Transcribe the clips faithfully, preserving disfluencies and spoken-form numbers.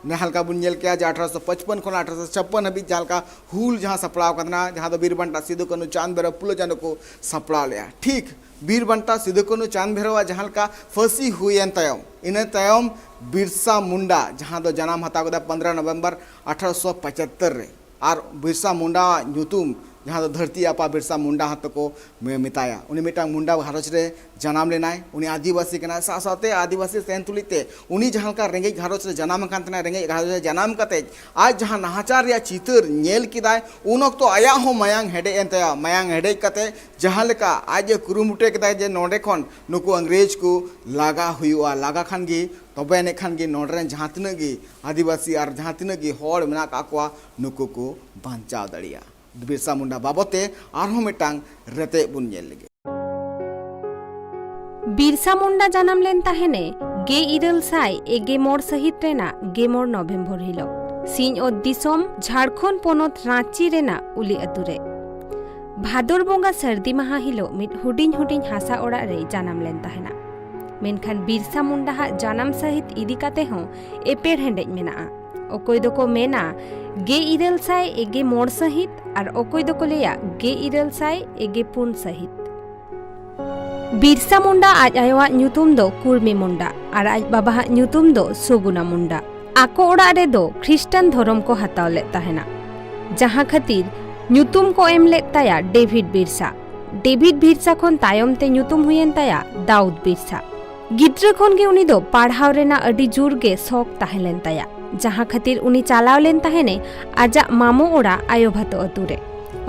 ᱡᱟᱦᱟᱸ ᱞᱮᱠᱟ ᱵᱚᱱ ᱧᱮᱞ ᱠᱮᱜᱼᱟ ᱡᱮ ᱟᱴᱷᱨᱚᱥᱚ ᱯᱟᱸᱪᱯᱟᱱ ᱠᱷᱚᱱ ᱟᱴᱷᱨᱚᱥᱚ ᱪᱷᱟᱯᱯᱟᱱ ᱦᱟᱹᱵᱤᱡ ᱡᱟᱦᱟᱸ ᱞᱮᱠᱟ ᱦᱩᱞ ᱡᱟᱦᱟᱸ ᱥᱟᱯᱲᱟᱣ ᱟᱠᱟᱱ ᱛᱟᱦᱮᱱᱟ, ᱡᱟᱦᱟᱸ ᱫᱚ ᱵᱤᱨ ᱵᱟᱱᱴᱟ ᱥᱤᱫᱩ ᱠᱟᱹᱱᱦᱩ ᱪᱟᱸᱫᱽ ᱵᱷᱟᱭᱨᱚ ᱯᱷᱩᱞᱳ ᱡᱷᱟᱱᱚ ᱠᱚ ᱥᱟᱯᱲᱟᱣ ᱞᱮᱜᱼᱟ, ᱴᱷᱤᱠ ᱵᱤᱨ ᱵᱟᱱᱴᱟ ᱥᱤᱫᱩ ᱠᱟᱹᱱᱦᱩ ᱪᱟᱸᱫᱽ ᱵᱷᱟᱭᱨᱚᱣᱟᱜ ᱡᱟᱦᱟᱸ ᱞᱮᱠᱟ ᱯᱷᱟᱹᱥᱤ ᱦᱩᱭᱮᱱ ᱛᱟᱭᱚᱢ, ᱤᱱᱟᱹ ᱛᱟᱭᱚᱢ ᱵᱤᱨᱥᱟ ᱢᱩᱱᱰᱟ, ᱡᱟᱦᱟᱸ ᱫᱚ ᱡᱟᱱᱟᱢ ᱦᱟᱛᱟᱣ ᱠᱮᱫᱟ ᱯᱚᱱᱨᱚ ᱱᱚᱵᱷᱮᱢᱵᱚᱨ ᱟᱴᱷᱨᱚᱥᱚ ᱯᱚᱸᱪᱟᱛᱛᱳᱨ ᱨᱮ, ᱟᱨ ᱵᱤᱨᱥᱟ ᱢᱩᱱᱰᱟᱣᱟᱜ ᱧᱩᱛᱩᱢ ᱡᱟᱦᱟᱸ ᱫᱚ ᱫᱷᱟᱹᱨᱛᱤ ᱟᱯᱟ ᱵᱤᱨᱥᱟ ᱢᱩᱱᱰᱟ ᱦᱚᱸᱛᱚ ᱠᱚ ᱢᱮ-, ᱢᱮᱛᱟᱭᱟ᱾ ᱩᱱᱤ ᱢᱤᱫᱴᱟᱝ ᱢᱩᱱᱰᱟ ᱜᱷᱟᱨᱚᱸᱡᱽ ᱨᱮ ᱡᱟᱱᱟᱢ ᱞᱮᱱᱟᱭ᱾ ᱩᱱᱤ ᱟᱹᱫᱤᱵᱟᱹᱥᱤ ᱠᱟᱱᱟᱭ, ᱥᱟᱶ ᱥᱟᱶᱛᱮ ᱟᱹᱫᱤᱵᱟᱹᱥᱤ ᱛᱟᱦᱮᱱ ᱛᱩᱞᱩᱡ ᱛᱮ ᱩᱱᱤ ᱡᱟᱦᱟᱸ ᱞᱮᱠᱟ ᱨᱮᱸᱜᱮᱡ ᱜᱷᱟᱨᱚᱸᱡᱽ ᱨᱮ ᱡᱟᱱᱟᱢ ᱟᱠᱟᱱ ᱛᱟᱦᱮᱱᱟᱭ, ᱨᱮᱸᱜᱮᱡ ᱜᱷᱟᱨᱚᱸᱡᱽ ᱨᱮ ᱡᱟᱱᱟᱢ ᱠᱟᱛᱮ ᱟᱡ ᱡᱟᱦᱟᱸ ᱱᱟᱦᱟᱪᱟᱨ ᱨᱮᱭᱟᱜ ᱪᱤᱛᱟᱹᱨ ᱧᱮᱞ ᱠᱮᱫᱟᱭ, ᱩᱱ ᱚᱠᱛᱚ ᱟᱭᱟᱜ ᱦᱚᱸ ᱢᱟᱭᱟᱝ ᱦᱮᱰᱮᱡ ᱮᱱ ᱛᱟᱭᱟ᱾ ᱢᱟᱭᱟᱝ ᱦᱮᱰᱮᱡ ᱠᱟᱛᱮ ᱡᱟᱦᱟᱸ ᱞᱮᱠᱟ ᱟᱡ ᱮ ᱠᱩᱨᱩᱢᱩᱴᱩ ᱠᱮᱫᱟᱭ ᱡᱮ ᱱᱚᱰᱮ ᱠᱷᱚᱱ ᱱᱩᱠᱩ ᱤᱝᱨᱮᱡᱽ ᱠᱚ ᱞᱟᱜᱟ ᱦᱩᱭᱩᱜᱼᱟ, ᱞᱟᱜᱟ ᱠᱷᱟᱱ ᱜᱮ, ᱛᱚᱵᱮ ᱮᱱᱮᱡ ᱠᱷᱟᱱ ᱜᱮ ᱱᱚᱰᱮ ᱨᱮᱱ ᱡᱟᱦᱟᱸ ᱛᱤᱱᱟᱹᱜ ᱜᱮ ᱟᱹᱫᱤᱵᱟᱹᱥᱤ ᱟᱨ ᱡᱟᱦᱟᱸ ᱛᱤᱱᱟᱹᱜ ᱜᱮ ᱦᱚᱲ ᱢᱮᱱᱟᱜ ᱟᱠᱟᱫ ᱠᱚᱣᱟ, ᱱᱩᱠᱩ ᱠᱚ ᱵᱟᱧᱪᱟᱣ ᱫᱟᱲᱮᱭᱟᱜᱼᱟ᱾ ᱵᱤᱨᱥᱟ ᱢᱩᱱᱰᱟ ᱵᱟᱵᱚᱛ ᱛᱮ ᱟᱨᱦᱚᱸ ᱢᱤᱫᱴᱟᱝ ᱨᱮᱛᱮᱫ ᱵᱚᱱ ᱧᱮᱞ ᱞᱮᱜᱮ᱾ ᱵᱤᱨᱥᱟ ᱢᱩᱱᱰᱟ ᱡᱟᱱᱟᱢ ᱞᱮᱱ ᱛᱟᱦᱮᱱᱮ ᱜᱮᱞ ᱤᱨᱟᱹᱞ ᱥᱟᱭ ᱜᱮᱞ ᱢᱚᱬᱮ ᱥᱟᱹᱦᱤᱛ ᱨᱮᱱᱟᱜ ᱜᱮᱞ ᱢᱚᱬᱮ ᱱᱚᱵᱷᱮᱢᱵᱚᱨ ᱦᱤᱞᱳᱜ ᱥᱤᱧᱚᱛ ᱫᱤᱥᱚᱢ ᱡᱷᱟᱲᱠᱷᱚᱸᱰ ᱯᱚᱱᱚᱛ ᱨᱟᱸᱪᱤ ᱨᱮᱱᱟᱜ ᱩᱞᱤ ᱟᱹᱛᱩ ᱨᱮ᱾ ᱵᱷᱟᱫᱚᱨ ᱵᱚᱸᱜᱟ ᱥᱟᱹᱨᱫᱤ ᱢᱟᱦᱟ ᱦᱤᱞᱳᱜ ᱢᱤᱫ ᱦᱩᱰᱤᱧ ᱦᱩᱰᱤᱧ ᱦᱟᱥᱟ ᱚᱲᱟᱜ ᱨᱮᱭ ᱡᱟᱱᱟᱢ ᱞᱮᱱ ᱛᱟᱦᱮᱱᱟ᱾ ᱢᱮᱱᱠᱷᱟᱱ ᱵᱤᱨᱥᱟ ᱢᱩᱱᱰᱟ ᱦᱟᱜ ᱡᱟᱱᱟᱢ ᱥᱟᱹᱦᱤᱛ ᱤᱫᱤ ᱠᱟᱛᱮ ᱦᱚᱸ ᱮᱯᱮᱨᱦᱮᱸᱰᱮᱡ ᱢᱮᱱᱟᱜᱼᱟ᱾ ᱚᱠᱚᱭ ᱫᱚᱠᱚ ᱢᱮᱱᱟ ᱜᱮᱞ ᱤᱨᱟᱹᱞ ᱥᱟᱭ ᱜᱮᱞ ᱢᱚᱬᱮ ᱥᱟᱹᱦᱤᱛ ᱟᱨ ᱚᱠᱚᱭ ᱫᱚᱠᱚ ᱞᱟᱹᱭᱟ ᱜᱮᱞ ᱤᱨᱟᱹᱞ ᱥᱟᱭ ᱜᱮᱞ ᱯᱩᱱ ᱥᱟᱹᱦᱤᱛ᱾ ᱵᱤᱨᱥᱟ ᱢᱩᱱᱰᱟ ᱟᱡ ᱟᱭᱳᱣᱟᱜ ᱧᱩᱛᱩᱢ ᱫᱚ ᱠᱩᱨᱢᱤ ᱢᱩᱱᱰᱟ ᱟᱨ ᱟᱡ ᱵᱟᱵᱟᱣᱟᱜ ᱧᱩᱛᱩᱢ ᱫᱚ ᱥᱚᱜᱩᱱᱟ ᱢᱩᱱᱰᱟ᱾ ᱟᱠᱚ ᱚᱲᱟᱜ ᱨᱮᱫᱚ ᱠᱷᱨᱤᱥᱴᱟᱱ ᱫᱷᱚᱨᱚᱢ ᱠᱚ ᱦᱟᱛᱟᱣ ᱞᱮᱫ ᱛᱟᱦᱮᱱᱟ, ᱡᱟᱦᱟᱸ ᱠᱷᱟᱹᱛᱤᱨ ᱧᱩᱛᱩᱢ ᱠᱚ ᱮᱢ ᱞᱮᱫ ᱛᱟᱭᱟ ᱰᱮᱵᱷᱤᱰ ᱵᱤᱨᱥᱟ᱾ ᱰᱮᱵᱷᱤᱰ ᱵᱤᱨᱥᱟ ᱠᱷᱚᱱ ᱛᱟᱭᱚᱢ ᱛᱮ ᱧᱩᱛᱩᱢ ᱦᱩᱭᱮᱱ ᱛᱟᱭᱟ ᱫᱟᱣᱩᱫ ᱵᱤᱨᱥᱟ᱾ ᱜᱤᱫᱽᱨᱟᱹ ᱠᱷᱚᱱ ᱜᱮ ᱩᱱᱤ ᱫᱚ ᱯᱟᱲᱦᱟᱣ ᱨᱮᱱᱟᱜ ᱟᱹᱰᱤ ᱡᱳᱨ ᱜᱮ ᱥᱚᱠ ᱛᱟᱦᱮᱸ ᱞᱮᱱ ᱛᱟᱭᱟ, ᱡᱟᱦᱟᱸ ᱠᱷᱟᱹᱛᱤᱨ ᱩᱱᱤ ᱪᱟᱞᱟᱣ ᱞᱮᱱ ᱛᱟᱦᱮᱱᱮ ᱟᱡᱟᱜ ᱢᱟᱢᱚ ᱚᱲᱟᱜ ᱟᱭᱳᱵᱷᱟᱛᱚ ᱟᱹᱛᱩ ᱨᱮ᱾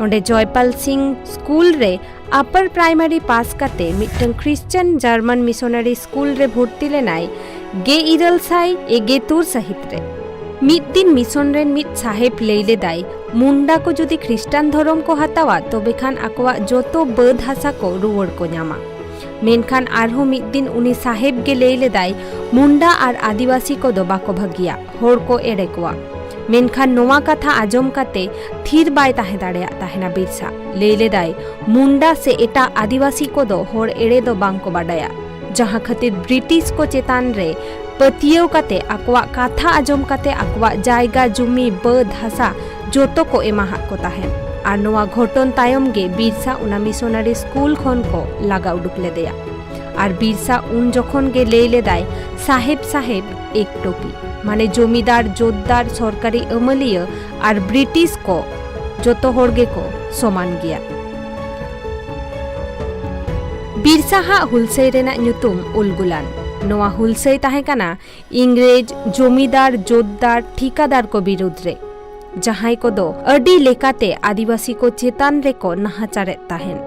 ᱚᱸᱰᱮ ᱡᱚᱭᱯᱟᱞ ᱥᱤᱝ ᱥᱠᱩᱞ ᱨᱮ ᱟᱯᱟᱨ ᱯᱨᱟᱭᱢᱟᱨᱤ ᱯᱟᱥ ᱠᱟᱛᱮ ᱢᱤᱫᱴᱟᱝ ᱠᱷᱨᱤᱥᱪᱟᱱ ᱡᱟᱨᱢᱟᱱ ᱢᱤᱥᱚᱱᱟᱨᱤ ᱥᱠᱩᱞ ᱨᱮ ᱵᱷᱚᱨᱛᱤ ᱞᱮᱱᱟᱭ ᱜᱮᱞ ᱤᱨᱟᱹᱞ ᱥᱟᱭ ᱜᱮᱞ ᱛᱩᱨ ᱥᱟᱹᱦᱤᱛ ᱨᱮ᱾ ᱢᱤᱫ ᱫᱤᱱ ᱢᱤᱥᱚᱱ ᱨᱮᱱ ᱢᱤᱫ ᱥᱟᱦᱮᱵᱽ ᱞᱟᱹᱭ ᱞᱮᱫᱟᱭ, ᱢᱩᱱᱰᱟ ᱠᱚ ᱡᱩᱫᱤ ᱠᱷᱨᱤᱥᱴᱟᱱ ᱫᱷᱚᱨᱚᱢ ᱠᱚ ᱦᱟᱛᱟᱣᱟ, ᱛᱚᱵᱮ ᱠᱷᱟᱱ ᱟᱠᱚᱣᱟᱜ ᱡᱚᱛᱚ ᱵᱟᱹᱫᱽ ᱦᱟᱥᱟ ᱠᱚ ᱨᱩᱣᱟᱹᱲ ᱠᱚ ᱧᱟᱢᱟ᱾ ᱢᱮᱱᱠᱷᱟᱱ ᱟᱨᱦᱚᱸ ᱢᱤᱫ ᱫᱤᱱ ᱩᱱᱤ ᱥᱟᱦᱮᱵᱽ ᱜᱮ ᱞᱟᱹᱭ ᱞᱮᱫᱟᱭ, ᱢᱩᱱᱰᱟ ᱟᱨ ᱟᱹᱫᱤᱵᱟᱹᱥᱤ ᱠᱚᱫᱚ ᱵᱟᱠᱚ ᱵᱷᱟᱹᱜᱤᱭᱟ, ᱦᱚᱲ ᱠᱚ ᱮᱲᱮ ᱠᱚᱣᱟ᱾ ᱢᱮᱱᱠᱷᱟᱱ ᱱᱚᱣᱟ ᱠᱟᱛᱷᱟ ᱟᱸᱡᱚᱢ ᱠᱟᱛᱮ ᱛᱷᱤᱨ ᱵᱟᱭ ᱛᱟᱦᱮᱸ ᱫᱟᱲᱮᱭᱟᱜ ᱛᱟᱦᱮᱱᱟ ᱵᱤᱨᱥᱟ᱾ ᱞᱟᱹᱭ ᱞᱮᱫᱟᱭ, ᱢᱩᱱᱰᱟ ᱥᱮ ᱮᱴᱟᱜ ᱟᱹᱫᱤᱵᱟᱹᱥᱤ ᱠᱚᱫᱚ ᱦᱚᱲ ᱮᱲᱮ ᱫᱚ ᱵᱟᱝ ᱠᱚ ᱵᱟᱰᱟᱭᱟ, ᱡᱟᱦᱟᱸ ᱠᱷᱟᱹᱛᱤᱨ ᱵᱨᱤᱴᱤᱥ ᱠᱚ ᱪᱮᱛᱟᱱ ᱨᱮ ᱯᱟᱹᱛᱭᱟᱹᱣ ᱠᱟᱛᱮ ᱟᱠᱚᱣᱟᱜ ᱠᱟᱛᱷᱟ ᱟᱸᱡᱚᱢ ᱠᱟᱛᱮ ᱟᱠᱚᱣᱟᱜ ᱡᱟᱭᱜᱟ ᱡᱩᱢᱤ ᱵᱟᱹᱫᱽ ᱦᱟᱥᱟ ᱡᱚᱛᱚ ᱠᱚ ᱮᱢᱟᱦᱟᱫ ᱠᱚ ᱛᱟᱦᱮᱸᱱ᱾ ᱟᱨ ᱱᱚᱣᱟ ᱜᱷᱚᱴᱚᱱ ᱛᱟᱭᱚᱢ ᱜᱮ ᱵᱤᱨᱥᱟ ᱚᱱᱟ ᱢᱤᱥᱚᱱᱟᱨᱤ ᱥᱠᱩᱞ ᱠᱷᱚᱱ ᱠᱚ ᱞᱟᱜᱟ ᱩᱰᱩᱠ ᱞᱮᱫᱮᱭᱟ᱾ ᱟᱨ ᱵᱤᱨᱥᱟ ᱩᱱ ᱡᱚᱠᱷᱚᱱ ᱜᱮ ᱞᱟᱹᱭ ᱞᱮᱫᱟᱭ, "ᱥᱟᱦᱮᱵ, ᱥᱟᱦᱮᱵ, ᱮᱠ ᱴᱳᱯᱤ", ᱢᱟᱱᱮ ᱡᱚᱢᱤᱫᱟᱨ, ᱡᱳᱛᱫᱟᱨ, ᱥᱚᱨᱠᱟᱨᱤ ᱟᱹᱢᱟᱹᱞᱤᱭᱟᱹ ᱟᱨ ᱵᱨᱤᱴᱤᱥ ᱠᱚ ᱡᱚᱛᱚ ᱦᱚᱲ ᱜᱮᱠᱚ ᱥᱚᱢᱟᱱ ᱜᱮᱭᱟ᱾ ᱵᱤᱨᱥᱟ ᱦᱟᱜ ᱦᱩᱞᱥᱟᱹᱭ ᱨᱮᱱᱟᱜ ᱧᱩᱛᱩᱢ ᱩᱞᱜᱩᱞᱟᱱ᱾ ᱱᱚᱣᱟ ᱦᱩᱞᱥᱟᱹᱭ ᱛᱟᱦᱮᱸ ᱠᱟᱱᱟ ᱤᱝᱨᱮᱡᱽ ᱡᱚᱢᱤᱫᱟᱨ, ᱡᱳᱛᱫᱟᱨ, ᱴᱷᱤᱠᱟᱫᱟᱨ ᱠᱚ ᱵᱤᱨᱩᱫᱽ ᱨᱮ, ᱡᱟᱦᱟᱸᱭ ᱠᱚᱫᱚ ᱟᱹᱰᱤ ᱞᱮᱠᱟᱛᱮ ᱟᱹᱫᱤᱵᱟᱹᱥᱤ ᱠᱚ ᱪᱮᱛᱟᱱ ᱨᱮᱠᱚ ᱱᱟᱦᱟᱪᱟᱨᱮᱫ ᱛᱟᱦᱮᱸᱱ᱾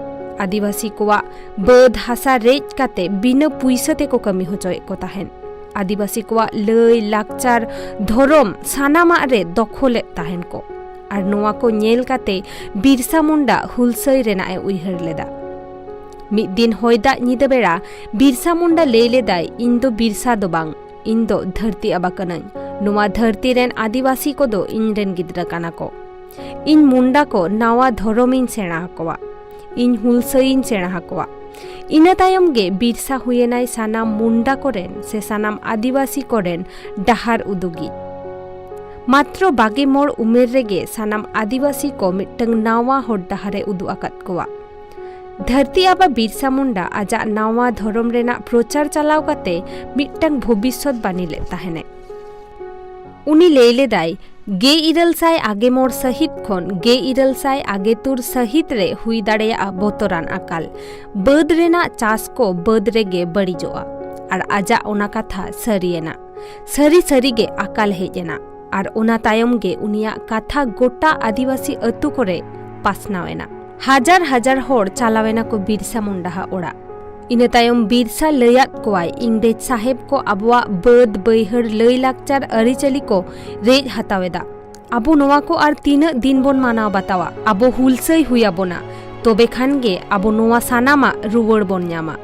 ᱟᱹᱫᱤᱵᱟᱹᱥᱤ ᱠᱚᱣᱟᱜ ᱵᱟᱹᱫᱽ ᱦᱟᱥᱟ ᱨᱮᱡ ᱠᱟᱛᱮ ᱵᱤᱱᱟᱹ ᱯᱩᱭᱥᱟᱹ ᱛᱮᱠᱚ ᱠᱟᱹᱢᱤ ᱦᱚᱪᱚᱭᱮᱫ ᱠᱚ ᱛᱟᱦᱮᱸᱱ᱾ ᱟᱹᱫᱤᱵᱟᱹᱥᱤ ᱠᱚᱣᱟᱜ ᱞᱟᱹᱭ, ᱞᱟᱠᱪᱟᱨ, ᱫᱷᱚᱨᱚᱢ ᱥᱟᱱᱟᱢᱟᱜ ᱨᱮ ᱫᱚᱠᱷᱚᱞᱮᱫ ᱛᱟᱦᱮᱸᱱ ᱠᱚ᱾ ᱟᱨ ᱱᱚᱣᱟ ᱠᱚ ᱧᱮᱞ ᱠᱟᱛᱮ ᱵᱤᱨᱥᱟ ᱢᱩᱱᱰᱟ ᱦᱩᱞᱥᱟᱹᱭ ᱨᱮᱱᱟᱜ ᱮ ᱩᱭᱦᱟᱹᱨ ᱞᱮᱫᱟ᱾ ᱢᱤᱫ ᱫᱤᱱ ᱦᱚᱭ ᱫᱟᱜ ᱧᱤᱫᱟᱹ ᱵᱮᱲᱟ ᱵᱤᱨᱥᱟ ᱢᱩᱱᱰᱟ ᱞᱟᱹᱭ ᱞᱮᱫᱟᱭ, "ᱤᱧ ᱫᱚ ᱵᱤᱨᱥᱟ ᱫᱚ ᱵᱟᱝ, ᱤᱧ ᱫᱚ ᱫᱷᱟᱹᱨᱛᱤ ᱟᱵᱟ ᱠᱟᱹᱱᱟᱹᱧ᱾ ᱱᱚᱣᱟ ᱫᱷᱟᱹᱨᱛᱤ ᱨᱮᱱ ᱟᱹᱫᱤᱵᱟᱹᱥᱤ ᱠᱚᱫᱚ ᱤᱧ ᱨᱮᱱ ᱜᱤᱫᱽᱨᱟᱹ ᱠᱟᱱᱟ ᱠᱚ᱾ ᱤᱧ ᱢᱩᱱᱰᱟ ᱠᱚ ᱱᱟᱣᱟ ᱫᱷᱚᱨᱚᱢ ᱤᱧ ᱥᱮᱬᱟ ᱟᱠᱚᱣᱟ, ᱤᱧ ᱦᱩᱞᱥᱟᱹᱭ ᱤᱧ ᱥᱮᱬᱟ ᱟᱠᱚᱣᱟ᱾" ᱤᱱᱟᱹ ᱛᱟᱭᱚᱢ ᱜᱮ ᱵᱤᱨᱥᱟ ᱦᱩᱭᱮᱱᱟᱭ ᱥᱟᱱᱟᱢ ᱢᱩᱱᱰᱟ ᱠᱚᱨᱮᱱ ᱥᱮ ᱥᱟᱱᱟᱢ ᱟᱹᱫᱤᱵᱟᱹᱥᱤ ᱠᱚᱨᱮᱱ ᱰᱟᱦᱟᱨ ᱩᱫᱩᱜᱤᱡ᱾ ᱢᱟᱛᱨᱚ ᱵᱟᱜᱮ ᱢᱚᱬ ᱩᱢᱮᱨ ᱨᱮᱜᱮ ᱥᱟᱱᱟᱢ ᱟᱹᱫᱤᱵᱟᱹᱥᱤ ᱠᱚ ᱢᱤᱫᱴᱟᱝ ᱱᱟᱣᱟ ᱦᱚᱨ ᱰᱟᱦᱟᱨ ᱮ ᱩᱫᱩᱜ ᱟᱠᱟᱫ ᱠᱚᱣᱟ᱾ ᱫᱷᱟᱹᱨᱛᱤ ᱟᱵᱟ ᱵᱤᱨᱥᱟ ᱢᱩᱱᱰᱟ ᱟᱡᱟᱜ ᱱᱟᱣᱟ ᱫᱷᱚᱨᱚᱢ ᱨᱮᱱᱟᱜ ᱯᱨᱚᱪᱟᱨ ᱪᱟᱞᱟᱣ ᱠᱟᱛᱮ ᱢᱤᱫᱴᱟᱝ ᱵᱷᱚᱵᱤᱥᱥᱚᱛ ᱵᱟᱹᱱᱤ ᱞᱮᱫ ᱛᱟᱦᱮᱱᱮ᱾ ᱩᱱᱤ ᱞᱟᱹᱭ ᱞᱮᱫᱟᱭ, ᱜᱮᱞ ᱤᱨᱟᱹᱞ ᱥᱟᱭ ᱟᱜᱮ ᱢᱚᱬ ᱥᱟᱹᱦᱤᱛ ᱠᱷᱚᱱ ᱜᱮᱞ ᱤᱨᱟᱹᱞ ᱥᱟᱭ ᱟᱜᱮ ᱛᱩᱨ ᱥᱟᱹᱦᱤᱛ ᱨᱮ ᱦᱩᱭ ᱫᱟᱲᱮᱭᱟᱜᱼᱟ ᱵᱚᱛᱚᱨᱟᱱ ᱟᱠᱟᱞ᱾ ᱵᱟᱹᱫᱽ ᱨᱮᱱᱟᱜ ᱪᱟᱥ ᱠᱚ ᱵᱟᱹᱫᱽ ᱨᱮᱜᱮ ᱵᱟᱹᱲᱤᱡᱚᱜᱼᱟ᱾ ᱟᱨ ᱟᱡᱟᱜ ᱚᱱᱟ ᱠᱟᱛᱷᱟ ᱥᱟᱹᱨᱤᱭᱮᱱᱟ᱾ ᱥᱟᱹᱨᱤ ᱥᱟᱹᱨᱤ ᱜᱮ ᱟᱠᱟᱞ ᱦᱮᱡ ᱮᱱᱟ᱾ ᱟᱨ ᱚᱱᱟ ᱛᱟᱭᱚᱢ ᱜᱮ ᱩᱱᱤᱭᱟᱜ ᱠᱟᱛᱷᱟ ᱜᱚᱴᱟ ᱟᱹᱫᱤᱵᱟᱹᱥᱤ ᱟᱹᱛᱩ ᱠᱚᱨᱮ ᱯᱟᱥᱱᱟᱣ ᱮᱱᱟ᱾ ᱦᱟᱡᱟᱨ ᱦᱟᱡᱟᱨ ᱦᱚᱲ ᱪᱟᱞᱟᱣ ᱮᱱᱟ ᱠᱚ ᱵᱤᱨᱥᱟ ᱢᱩᱱᱰᱟᱦᱟᱜ ᱚᱲᱟᱜ᱾ ᱤᱱᱟᱹ ᱛᱟᱭᱚᱢ ᱵᱤᱨᱥᱟ ᱞᱟᱹᱭᱟᱫ ᱠᱚᱣᱟᱭ, ᱤᱝᱨᱮᱡᱽ ᱥᱟᱦᱮᱵᱽ ᱠᱚ ᱟᱵᱚᱣᱟᱜ ᱵᱟᱹᱫᱽ ᱵᱟᱹᱭᱦᱟᱹᱲ ᱞᱟᱹᱭ ᱞᱟᱠᱪᱟᱨ ᱟᱹᱨᱤᱪᱟᱹᱞᱤ ᱠᱚ ᱨᱮᱡ ᱦᱟᱛᱟᱣ ᱮᱫᱟ᱾ ᱟᱵᱚ ᱱᱚᱣᱟ ᱠᱚ ᱟᱨ ᱛᱤᱱᱟᱹᱜ ᱫᱤᱱ ᱵᱚᱱ ᱢᱟᱱᱟᱣ ᱵᱟᱛᱟᱣᱟ? ᱟᱵᱚ ᱦᱩᱞᱥᱟᱹᱭ ᱦᱩᱭ ᱟᱵᱚᱱᱟ, ᱛᱚᱵᱮ ᱠᱷᱟᱱ ᱜᱮ ᱟᱵᱚ ᱱᱚᱣᱟ ᱥᱟᱱᱟᱢᱟᱜ ᱨᱩᱣᱟᱹᱲ ᱵᱚᱱ ᱧᱟᱢᱟ᱾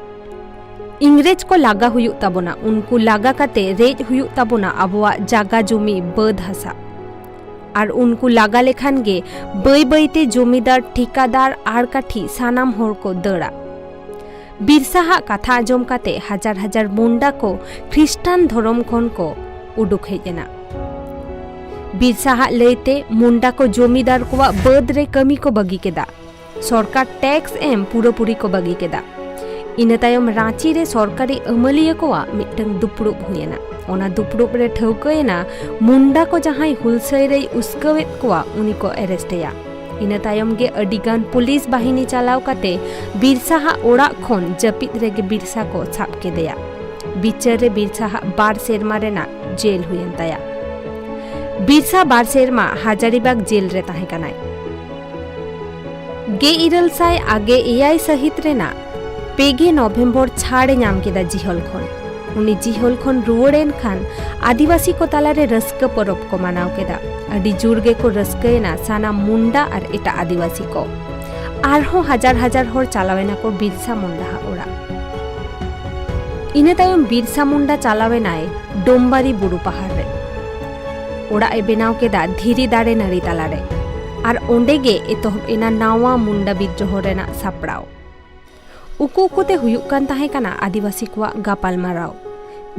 ᱤᱝᱨᱮᱡᱽ ᱠᱚ ᱞᱟᱜᱟ ᱦᱩᱭᱩᱜ ᱛᱟᱵᱚᱱᱟ, ᱩᱱᱠᱩ ᱞᱟᱜᱟ ᱠᱟᱛᱮ ᱨᱮᱡ ᱦᱩᱭᱩᱜ ᱛᱟᱵᱚᱱᱟ ᱟᱵᱚᱣᱟᱜ ᱡᱟᱜᱟ ᱡᱩᱢᱤ ᱵᱟᱹᱫᱽ ᱦᱟᱥᱟ᱾ ᱟᱨ ᱩᱱᱠᱩ ᱞᱟᱜᱟ ᱞᱮᱠᱷᱟᱱ ᱜᱮ ᱵᱟᱹᱭ ᱵᱟᱹᱭᱛᱮ ᱡᱚᱢᱤᱫᱟᱨ, ᱴᱷᱤᱠᱟᱫᱟᱨ, ᱟᱲ ᱠᱟᱴᱷᱤ ᱥᱟᱱᱟᱢ ᱦᱚᱲ ᱠᱚ ᱫᱟᱹᱲᱟ᱾ ᱵᱤᱨᱥᱟ ᱦᱟᱜ ᱠᱟᱛᱷᱟ ᱟᱸᱡᱚᱢ ᱠᱟᱛᱮ ᱦᱟᱡᱟᱨ ᱦᱟᱡᱟᱨ ᱢᱩᱱᱰᱟ ᱠᱚ ᱠᱷᱨᱤᱥᱴᱟᱱ ᱫᱷᱚᱨᱚᱢ ᱠᱷᱚᱱ ᱠᱚ ᱩᱰᱩᱠ ᱦᱮᱡ ᱮᱱᱟ᱾ ᱵᱤᱨᱥᱟ ᱦᱟᱜ ᱞᱟᱹᱭᱛᱮ ᱢᱩᱱᱰᱟ ᱠᱚ ᱡᱚᱢᱤᱫᱟᱨ ᱠᱚᱣᱟᱜ ᱵᱟᱹᱫᱽ ᱨᱮ ᱠᱟᱹᱢᱤ ᱠᱚ ᱵᱟᱹᱜᱤ ᱠᱮᱫᱟ᱾ ᱥᱚᱨᱠᱟᱨ ᱴᱮᱠᱥ ᱮᱢ ᱯᱩᱨᱟᱹᱯᱩᱨᱤ ᱠᱚ ᱵᱟᱹᱜᱤ ᱠᱮᱫᱟ᱾ ᱤᱱᱟᱹ ᱛᱟᱭᱚᱢ ᱨᱟᱸᱪᱤ ᱨᱮ ᱥᱚᱨᱠᱟᱨᱤ ᱟᱹᱢᱟᱹᱞᱤᱭᱟᱹ ᱠᱚᱣᱟᱜ ᱢᱤᱫᱴᱟᱝ ᱫᱩᱯᱲᱩᱵ ᱦᱩᱭᱮᱱᱟ᱾ ᱚᱱᱟ ᱫᱩᱯᱲᱩᱵ ᱨᱮ ᱴᱷᱟᱹᱣᱠᱟᱹᱭᱮᱱᱟ, ᱢᱩᱱᱰᱟ ᱠᱚ ᱡᱟᱦᱟᱸᱭ ᱦᱩᱞᱥᱟᱹᱭ ᱨᱮᱭ ᱩᱥᱠᱟᱹᱣᱮᱫ ᱠᱚᱣᱟ, ᱩᱱᱤ ᱠᱚ ᱮᱨᱮᱥᱴ ᱮᱭᱟ᱾ ᱤᱱᱟᱹ ᱛᱟᱭᱚᱢ ᱜᱮ ᱟᱹᱰᱤᱜᱟᱱ ᱯᱩᱞᱤᱥ ᱵᱟᱦᱤᱱᱤ ᱪᱟᱞᱟᱣ ᱠᱟᱛᱮ ᱵᱤᱨᱥᱟ ᱦᱟᱜ ᱚᱲᱟᱜ ᱠᱷᱚᱱ ᱡᱟᱹᱯᱤᱫ ᱨᱮᱜᱮ ᱵᱤᱨᱥᱟ ᱠᱚ ᱥᱟᱵ ᱠᱮᱫᱮᱭᱟ᱾ ᱵᱤᱪᱟᱹᱨ ᱨᱮ ᱵᱤᱨᱥᱟ ᱦᱟᱜ ᱵᱟᱨ ᱥᱮᱨᱢᱟ ᱨᱮᱱᱟᱜ ᱡᱮᱞ ᱦᱩᱭᱮᱱ ᱛᱟᱭᱟ᱾ ᱵᱤᱨᱥᱟ ᱵᱟᱨ ᱥᱮᱨᱢᱟ ᱦᱟᱡᱟᱨᱤᱵᱟᱜᱽ ᱡᱮᱞ ᱨᱮ ᱛᱟᱦᱮᱸ ᱠᱟᱱᱟᱭ᱾ ᱜᱮᱞ ᱤᱨᱟᱹᱞ ᱥᱟᱭ ᱟᱜᱮ ᱮᱭᱟᱭ ᱥᱟᱹᱦᱤᱛ ᱨᱮᱱᱟᱜ ᱯᱮ ᱜᱮ ᱱᱚᱵᱷᱮᱢᱵᱚᱨ ᱪᱷᱟᱲ ᱮ ᱧᱟᱢ ᱠᱮᱫᱟ ᱡᱤᱦᱚᱞ ᱠᱷᱚᱱ᱾ ᱩᱱᱤ ᱡᱤᱦᱚᱞ ᱠᱷᱚᱱ ᱨᱩᱣᱟᱹᱲ ᱮᱱ ᱠᱷᱟᱱ ᱟᱹᱫᱤᱵᱟᱹᱥᱤ ᱠᱚ ᱛᱟᱞᱟᱨᱮ ᱨᱟᱹᱥᱠᱟᱹ ᱯᱚᱨᱚᱵᱽ ᱠᱚ ᱢᱟᱱᱟᱣ ᱠᱮᱫᱟ᱾ ᱟᱹᱰᱤ ᱡᱳᱨ ᱜᱮᱠᱚ ᱨᱟᱹᱥᱠᱟᱹᱭᱮᱱᱟ ᱥᱟᱱᱟᱢ ᱢᱩᱱᱰᱟ ᱟᱨ ᱮᱴᱟᱜ ᱟᱹᱫᱤᱵᱟᱹᱥᱤ ᱠᱚ᱾ ᱟᱨᱦᱚᱸ ᱦᱟᱡᱟᱨ ᱦᱟᱡᱟᱨ ᱦᱚᱲ ᱪᱟᱞᱟᱣ ᱮᱱᱟ ᱠᱚ ᱵᱤᱨᱥᱟ ᱢᱩᱱᱰᱟ ᱦᱟᱜ ᱚᱲᱟᱜ᱾ ᱤᱱᱟᱹ ᱛᱟᱭᱚᱢ ᱵᱤᱨᱥᱟ ᱢᱩᱱᱰᱟ ᱪᱟᱞᱟᱣ ᱮᱱᱟᱭ ᱰᱳᱢᱵᱟᱨᱤ ᱵᱩᱨᱩ ᱯᱟᱦᱟᱲ ᱨᱮ᱾ ᱚᱲᱟᱜ ᱮ ᱵᱮᱱᱟᱣ ᱠᱮᱫᱟ ᱫᱷᱤᱨᱤ ᱫᱟᱨᱮ ᱱᱟᱹᱲᱤ ᱛᱟᱞᱟᱨᱮ᱾ ᱟᱨ ᱚᱸᱰᱮ ᱜᱮ ᱮᱛᱚᱦᱚᱵ ᱮᱱᱟ ᱱᱟᱣᱟ ᱢᱩᱱᱰᱟ ᱵᱤᱫᱽᱨᱳᱦᱚ ᱨᱮᱱᱟᱜ ᱥᱟᱯᱲᱟᱣ᱾ ᱩᱠᱩ ᱩᱠᱩᱛᱮ ᱦᱩᱭᱩᱜ ᱠᱟᱱ ᱛᱟᱦᱮᱸ ᱠᱟᱱᱟ ᱟᱹᱫᱤᱵᱟᱹᱥᱤ ᱠᱚᱣᱟᱜ ᱜᱟᱯᱟᱞᱢᱟᱨᱟᱣ᱾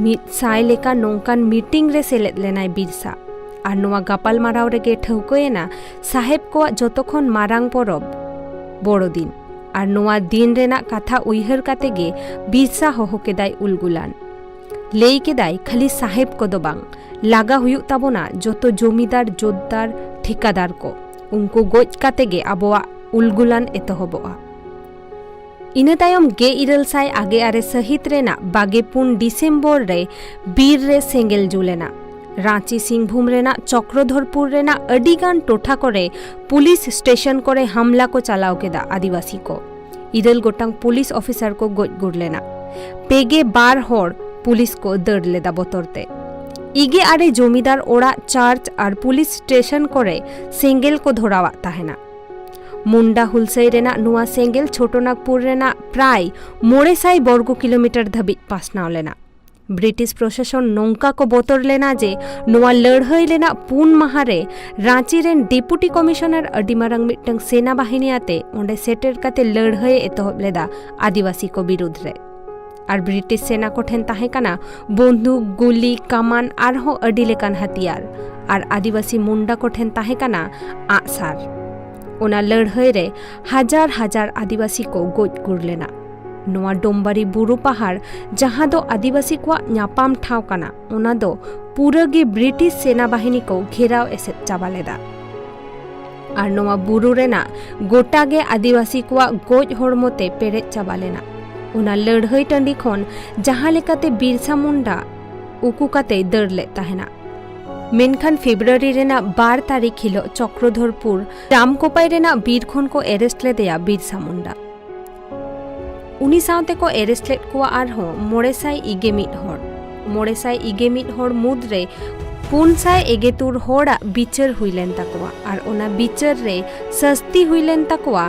ᱢᱤᱫ ᱥᱟᱭ ᱞᱮᱠᱟ ᱱᱚᱝᱠᱟᱱ ᱢᱤᱴᱤᱝ ᱨᱮ ᱥᱮᱞᱮᱫ ᱞᱮᱱᱟᱭ ᱵᱤᱨᱥᱟ᱾ ᱟᱨ ᱱᱚᱣᱟ ᱜᱟᱯᱟᱞᱢᱟᱨᱟᱣ ᱨᱮᱜᱮ ᱴᱷᱟᱹᱣᱠᱟᱹᱭᱮᱱᱟ ᱥᱟᱦᱮᱵᱽ ᱠᱚᱣᱟᱜ ᱡᱚᱛᱚ ᱠᱷᱚᱱ ᱢᱟᱨᱟᱝ ᱯᱚᱨᱚᱵᱽ ᱵᱚᱲᱚ ᱫᱤᱱ᱾ ᱟᱨ ᱱᱚᱣᱟ ᱫᱤᱱ ᱨᱮᱱᱟᱜ ᱠᱟᱛᱷᱟ ᱩᱭᱦᱟᱹᱨ ᱠᱟᱛᱮ ᱜᱮ ᱵᱤᱨᱥᱟ ᱦᱚᱦᱚ ᱠᱮᱫᱟᱭ ᱩᱞᱜᱩᱞᱟᱱ᱾ ᱞᱟᱹᱭ ᱠᱮᱫᱟᱭ, ᱠᱷᱟᱹᱞᱤ ᱥᱟᱦᱮᱵᱽ ᱠᱚᱫᱚ ᱵᱟᱝ, ᱞᱟᱜᱟ ᱦᱩᱭᱩᱜ ᱛᱟᱵᱚᱱᱟ ᱡᱚᱛᱚ ᱡᱚᱢᱤᱫᱟᱨ, ᱡᱳᱛᱫᱟᱨ, ᱴᱷᱤᱠᱟᱫᱟᱨ ᱠᱚ᱾ ᱩᱱᱠᱩ ᱜᱚᱡ ᱠᱟᱛᱮ ᱜᱮ ᱟᱵᱚᱣᱟᱜ ᱩᱞᱜᱩᱞᱟᱱ ᱮᱛᱚᱦᱚᱵᱚᱜᱼᱟ᱾ ᱤᱱᱟᱹ ᱛᱟᱭᱚᱢ ᱜᱮᱞ ᱤᱨᱟᱹᱞ ᱥᱟᱭ ᱟᱜᱮ ᱟᱨᱮ ᱥᱟᱹᱦᱤᱛ ᱨᱮᱱᱟᱜ ᱵᱟᱜᱮ ᱯᱩᱱ ᱰᱤᱥᱮᱢᱵᱚᱨ ᱨᱮ ᱵᱤᱨ ᱨᱮ ᱥᱮᱸᱜᱮᱞ ᱡᱩᱞ ᱮᱱᱟ᱾ ᱨᱟᱸᱪᱤ ᱥᱤᱝᱵᱷᱩᱢ ᱨᱮᱱᱟᱜ ᱪᱚᱠᱨᱚᱫᱷᱚᱨᱯᱩᱨ ᱨᱮᱱᱟᱜ ᱟᱹᱰᱤ ᱜᱟᱱ ᱴᱚᱴᱷᱟ ᱠᱚᱨᱮ ᱯᱩᱞᱤᱥ ᱥᱴᱮᱥᱚᱱ ᱠᱚᱨᱮ ᱦᱟᱢᱞᱟ ᱠᱚ ᱪᱟᱞᱟᱣ ᱠᱮᱫᱟ ᱟᱹᱫᱤᱵᱟᱹᱥᱤ ᱠᱚ᱾ ᱤᱨᱟᱹᱞ ᱜᱚᱴᱟᱝ ᱯᱩᱞᱤᱥ ᱚᱯᱷᱤᱥᱟᱨ ᱠᱚ ᱜᱚᱡ ᱜᱩᱨ ᱞᱮᱱᱟ᱾ ᱯᱮ ᱜᱮ ᱵᱟᱨ ᱦᱚᱲ ᱯᱩᱞᱤᱥ ᱠᱚ ᱫᱟᱹᱲ ᱞᱮᱫᱟ ᱵᱚᱛᱚᱨ ᱛᱮ᱾ ᱤᱜᱮ ᱟᱨᱮ ᱡᱚᱢᱤᱫᱟᱨ ᱚᱲᱟᱜ, ᱪᱟᱨᱪ ᱟᱨ ᱯᱩᱞᱤᱥ ᱥᱴᱮᱥᱚᱱ ᱠᱚᱨᱮ ᱥᱮᱸᱜᱮᱞ ᱠᱚ ᱫᱷᱚᱨᱟᱣᱟᱫ ᱛᱟᱦᱮᱱᱟ᱾ ᱢᱩᱱᱰᱟ ᱦᱩᱞᱥᱟᱹᱭ ᱨᱮᱱᱟᱜ ᱱᱚᱣᱟ ᱥᱮᱸᱜᱮᱞ ᱪᱷᱳᱴᱳᱱᱟᱜᱽᱯᱩᱨ ᱨᱮᱱᱟᱜ ᱯᱨᱟᱭ ᱢᱚᱬᱮ ᱥᱟᱭ ᱵᱚᱨᱜᱚ ᱠᱤᱞᱳᱢᱤᱴᱟᱨ ᱫᱷᱟᱹᱵᱤᱡ ᱯᱟᱥᱱᱟᱣ ᱞᱮᱱᱟ᱾ ᱵᱨᱤᱴᱤᱥ ᱯᱨᱚᱥᱟᱥᱚᱱ ᱱᱚᱝᱠᱟ ᱠᱚ ᱵᱚᱛᱚᱨ ᱞᱮᱱᱟ ᱡᱮ ᱱᱚᱣᱟ ᱞᱟᱹᱲᱦᱟᱹᱭ ᱨᱮᱱᱟᱜ ᱯᱩᱱ ᱢᱟᱦᱟ ᱨᱮ ᱨᱟᱸᱪᱤ ᱨᱮᱱ ᱰᱮᱯᱩᱴᱤ ᱠᱚᱢᱤᱥᱚᱱᱟᱨ ᱟᱹᱰᱤ ᱢᱟᱨᱟᱝ ᱢᱤᱫᱴᱟᱝ ᱥᱮᱱᱟ ᱵᱟᱦᱤᱱᱤ ᱟᱛᱮ ᱚᱸᱰᱮ ᱥᱮᱴᱮᱨ ᱠᱟᱛᱮ ᱞᱟᱹᱲᱦᱟᱹᱭ ᱮ ᱮᱛᱚᱦᱚᱵ ᱞᱮᱫᱟ ᱟᱹᱫᱤᱵᱟᱹᱥᱤ ᱠᱚ ᱵᱤᱨᱩᱫᱷ ᱨᱮ᱾ ᱟᱨ ᱵᱨᱤᱴᱤᱥ ᱥᱮᱱᱟ ᱠᱚᱴᱷᱮᱱ ᱛᱟᱦᱮᱸ ᱠᱟᱱᱟ ᱵᱚᱱᱫᱷᱩᱠ, ᱜᱩᱞᱤ, ᱠᱟᱢᱟᱱ ᱟᱨᱦᱚᱸ ᱟᱹᱰᱤ ᱞᱮᱠᱟᱱ ᱦᱟᱛᱤᱭᱟᱨ᱾ ᱟᱨ ᱟᱹᱫᱤᱵᱟᱹᱥᱤ ᱢᱩᱱᱰᱟ ᱠᱚᱴᱷᱮᱱ ᱛᱟᱦᱮᱸ ᱠᱟᱱᱟ ᱟᱜᱼᱥᱟᱨ᱾ ᱚᱱᱟ ᱞᱟᱹᱲᱦᱟᱹᱭ ᱨᱮ ᱦᱟᱡᱟᱨ ᱦᱟᱡᱟᱨ ᱟᱹᱫᱤᱵᱟᱹᱥᱤ ᱠᱚ ᱜᱚᱡ ᱜᱩᱨ ᱞᱮᱱᱟ᱾ ᱱᱚᱣᱟ ᱰᱳᱢᱵᱟᱨᱤ ᱵᱩᱨᱩ ᱯᱟᱦᱟᱲ, ᱡᱟᱦᱟᱸ ᱫᱚ ᱟᱹᱫᱤᱵᱟᱹᱥᱤ ᱠᱚᱣᱟᱜ ᱧᱟᱯᱟᱢ ᱴᱷᱟᱶ ᱠᱟᱱᱟ, ᱚᱱᱟ ᱫᱚ ᱯᱩᱨᱟᱹ ᱜᱮ ᱵᱨᱤᱴᱤᱥ ᱥᱮᱱᱟ ᱵᱟᱦᱤᱱᱤ ᱠᱚ ᱜᱷᱮᱨᱟᱣ ᱮᱥᱮᱫ ᱪᱟᱵᱟ ᱞᱮᱫᱟ᱾ ᱟᱨ ᱱᱚᱣᱟ ᱵᱩᱨᱩ ᱨᱮᱱᱟᱜ ᱜᱚᱴᱟ ᱜᱮ ᱟᱹᱫᱤᱵᱟᱹᱥᱤ ᱠᱚᱣᱟᱜ ᱜᱚᱡ ᱦᱚᱲᱢᱚ ᱛᱮ ᱯᱮᱨᱮᱡ ᱪᱟᱵᱟ ᱞᱮᱱᱟ᱾ ᱚᱱᱟ ᱞᱟᱹᱲᱦᱟᱹᱭ ᱴᱟᱺᱰᱤ ᱠᱷᱚᱱ ᱡᱟᱦᱟᱸ ᱞᱮᱠᱟᱛᱮ ᱵᱤᱨᱥᱟ ᱢᱩᱱᱰᱟ ᱩᱠᱩ ᱠᱟᱛᱮᱭ ᱫᱟᱹᱲ ᱞᱮᱫ ᱛᱟᱦᱮᱱᱟ᱾ ᱢᱮᱱᱠᱷᱟᱱ ᱯᱷᱮᱵᱨᱩᱣᱟᱨᱤ ᱨᱮᱱᱟᱜ ᱵᱟᱨ ᱛᱟᱹᱨᱤᱠᱷ ᱦᱤᱞᱳᱜ ᱪᱚᱠᱨᱚᱫᱷᱚᱨᱯᱩᱨ ᱨᱟᱢᱠᱳᱯᱟᱭ ᱨᱮᱱᱟᱜ ᱵᱤᱨ ᱠᱷᱚᱱ ᱠᱚ ᱮᱨᱮᱥᱴ ᱞᱮᱫᱮᱭᱟ ᱵᱤᱨᱥᱟ ᱢᱩᱱᱰᱟ᱾ ᱩᱱᱤ ᱥᱟᱶᱛᱮ ᱠᱚ ᱮᱨᱮᱥᱴ ᱞᱮᱫ ᱠᱚᱣᱟ ᱟᱨᱦᱚᱸ ᱢᱚᱬᱮ ᱥᱟᱭ ᱤᱜᱮ ᱢᱤᱫ ᱦᱚᱲ᱾ ᱢᱚᱬᱮ ᱥᱟᱭ ᱤᱜᱮ ᱢᱤᱫ ᱦᱚᱲ ᱢᱩᱫᱽᱨᱮ ᱯᱩᱱ ᱥᱟᱭ ᱮᱜᱮ ᱛᱩᱨ ᱦᱚᱲᱟᱜ ᱵᱤᱪᱟᱹᱨ ᱦᱩᱭ ᱞᱮᱱ ᱛᱟᱠᱚᱣᱟ ᱟᱨ ᱚᱱᱟ ᱵᱤᱪᱟᱹᱨ ᱨᱮ ᱥᱟᱹᱥᱛᱤ ᱦᱩᱭ ᱞᱮᱱ ᱛᱟᱠᱚᱣᱟ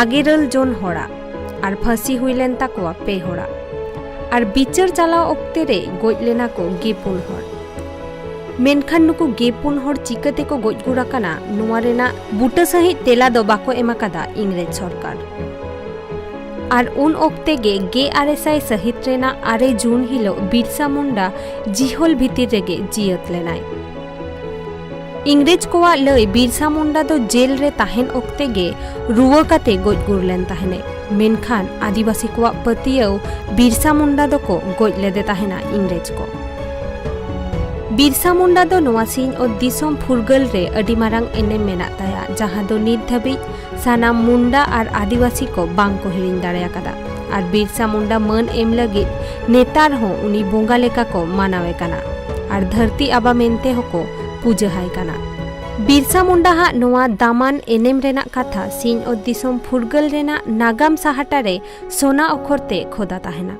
ᱟᱜᱮᱨᱟᱹᱞ ᱡᱚᱱ ᱦᱚᱲᱟᱜ ᱟᱨ ᱯᱷᱟᱹᱥᱤ ᱦᱩᱭ ᱞᱮᱱ ᱛᱟᱠᱚᱣᱟ ᱯᱮ ᱦᱚᱲᱟᱜ᱾ ᱟᱨ ᱵᱤᱪᱟᱹᱨ ᱪᱟᱞᱟᱣ ᱚᱠᱛᱮ ᱨᱮ ᱜᱚᱡ ᱞᱮᱱᱟ ᱠᱚ ᱜᱮ ᱯᱩᱱ ᱦᱚᱲ᱾ ᱢᱮᱱᱠᱷᱟᱱ ᱱᱩᱠᱩ ᱜᱮ ᱯᱩᱱ ᱦᱚᱲ ᱪᱤᱠᱟᱹ ᱛᱮᱠᱚ ᱜᱚᱡ ᱜᱩᱨ ᱟᱠᱟᱱᱟ, ᱱᱚᱣᱟ ᱨᱮᱱᱟᱜ ᱵᱩᱴᱟᱹ ᱥᱟᱹᱦᱤᱡ ᱛᱮᱞᱟ ᱫᱚ ᱵᱟᱠᱚ ᱮᱢ ᱟᱠᱟᱫᱟ ᱤᱝᱨᱮᱡᱽ ᱥᱚᱨᱠᱟᱨ᱾ ᱟᱨ ᱩᱱ ᱚᱠᱛᱮ ᱜᱮ ᱜᱮ ᱟᱨᱮ ᱥᱟᱭ ᱥᱟᱹᱦᱤᱛ ᱨᱮᱱᱟᱜ ᱟᱨᱮ ᱡᱩᱱ ᱦᱤᱞᱳᱜ ᱵᱤᱨᱥᱟ ᱢᱩᱱᱰᱟ ᱡᱤᱦᱚᱞ ᱵᱷᱤᱛᱤᱨ ᱨᱮᱜᱮ ᱡᱤᱭᱟᱹᱛ ᱞᱮᱱᱟᱭ᱾ ᱤᱝᱨᱮᱡᱽ ᱠᱚᱣᱟᱜ ᱞᱟᱹᱭ, ᱵᱤᱨᱥᱟ ᱢᱩᱱᱰᱟ ᱫᱚ ᱡᱮᱞ ᱨᱮ ᱛᱟᱦᱮᱱ ᱚᱠᱛᱮ ᱜᱮ ᱨᱩᱣᱟᱹ ᱠᱟᱛᱮ ᱜᱚᱡ ᱜᱩᱨ ᱞᱮᱱ ᱛᱟᱦᱮᱱᱮ᱾ ᱢᱮᱱᱠᱷᱟᱱ ᱟᱹᱫᱤᱵᱟᱹᱥᱤ ᱠᱚᱣᱟᱜ ᱯᱟᱹᱛᱭᱟᱹᱣ, ᱵᱤᱨᱥᱟ ᱢᱩᱱᱰᱟ ᱫᱚᱠᱚ ᱜᱚᱡ ᱞᱮᱫᱮ ᱛᱟᱦᱮᱱᱟ ᱤᱝᱨᱮᱡᱽ ᱠᱚ᱾ ᱵᱤᱨᱥᱟ ᱢᱩᱱᱰᱟ ᱫᱚ ᱱᱚᱣᱟ ᱥᱤᱧᱚᱛ ᱫᱤᱥᱚᱢ ᱯᱷᱩᱨᱜᱟᱹᱞ ᱨᱮ ᱟᱹᱰᱤ ᱢᱟᱨᱟᱝ ᱮᱱᱮᱢ ᱢᱮᱱᱟᱜ ᱛᱟᱭᱟ, ᱡᱟᱦᱟᱸ ᱫᱚ ᱱᱤᱛ ᱫᱷᱟᱹᱵᱤᱡ ᱥᱟᱱᱟᱢ ᱢᱩᱱᱰᱟ ᱟᱨ ᱟᱹᱫᱤᱵᱟᱹᱥᱤ ᱠᱚ ᱵᱟᱝ ᱠᱚ ᱦᱤᱲᱤᱧ ᱫᱟᱲᱮ ᱟᱠᱟᱫᱟ᱾ ᱟᱨ ᱵᱤᱨᱥᱟ ᱢᱩᱱᱰᱟ ᱢᱟᱹᱱ ᱮᱢ ᱞᱟᱹᱜᱤᱫ ᱱᱮᱛᱟᱨ ᱦᱚᱸ ᱩᱱᱤ ᱵᱚᱸᱜᱟ ᱞᱮᱠᱟ ᱠᱚ ᱢᱟᱱᱟᱣᱮ ᱠᱟᱱᱟ ᱟᱨ ᱫᱷᱟᱹᱨᱛᱤ ᱟᱵᱟ ᱢᱮᱱᱛᱮ ᱦᱚᱸᱠᱚ ᱯᱩᱡᱟᱹ ᱦᱟᱭ ᱠᱟᱱᱟ᱾ ᱵᱤᱨᱥᱟ ᱢᱩᱱᱰᱟ ᱦᱟᱜ ᱱᱚᱣᱟ ᱫᱟᱢᱟᱱ ᱮᱱᱮᱢ ᱨᱮᱱᱟᱜ ᱠᱟᱛᱷᱟ ᱥᱤᱧᱚᱛ ᱫᱤᱥᱚᱢ ᱯᱷᱩᱨᱜᱟᱹᱞ ᱨᱮᱱᱟᱜ ᱱᱟᱜᱟᱢ ᱥᱟᱦᱟᱴᱟ ᱨᱮ ᱥᱚᱱᱟ ᱚᱠᱷᱚᱨ ᱛᱮ ᱠᱷᱚᱫᱟ ᱛᱟᱦᱮᱱᱟ᱾